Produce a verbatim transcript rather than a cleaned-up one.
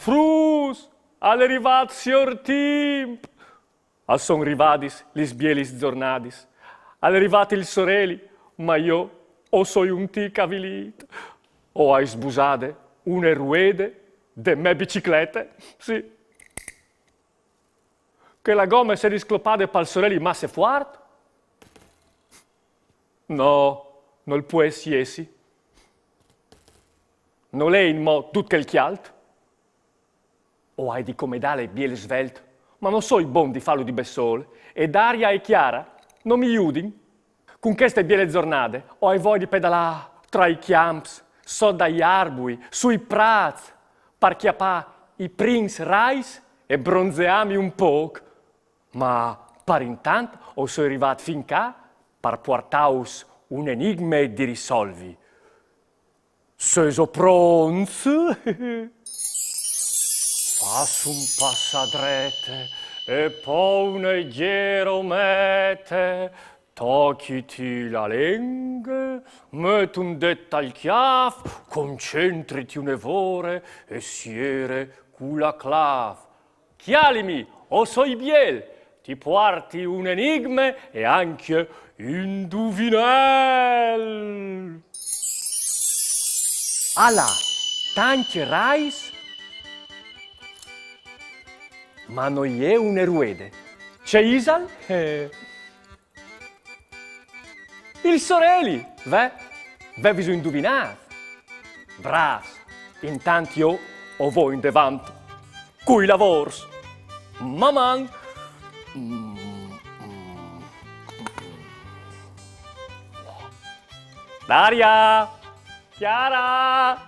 Fruts, al è rivât siôr Timp! A son rivadis lis bielis zornadis. Al è rivât il soreli, ma jo o soi un tic avilît. O ai sbusade une ruede de mê biciclete, sì. Che la gome s'è disclopade pal soreli masse fuart? No, nol pues jessi. Nol è inmò dut chel cjalt. O ai di comedâle biel svelt, ma no soi bon di fâlu di bessôl, e Daria e Chiara no mi judin. Cun cheste biele zornade o ai voie di pedalâ tra i cjamps, sot dai arbui, sui prâts, par cjapâ i prins rais e bronzeâmi un pôc. Ma par intant o soi rivât fin ca par puartâus un enigme di risolvi. Sêso pronts? Fâs un pas a drete e po une gjere a mete, tocjiti la lenghe, met un dêt tal cjâf, concentriti une vore e siere cu la clâf. Cjalimi, o soi biel, ti puarti un enigme e ancje un induvinel. Al à tancj rais, ma no je une ruede. Ce isal? Eh. Il soreli, ve? Vêviso induvinât? Brâfs! Intant jo o voi indevant cui lavôrs. Maman! Daria! Chiara!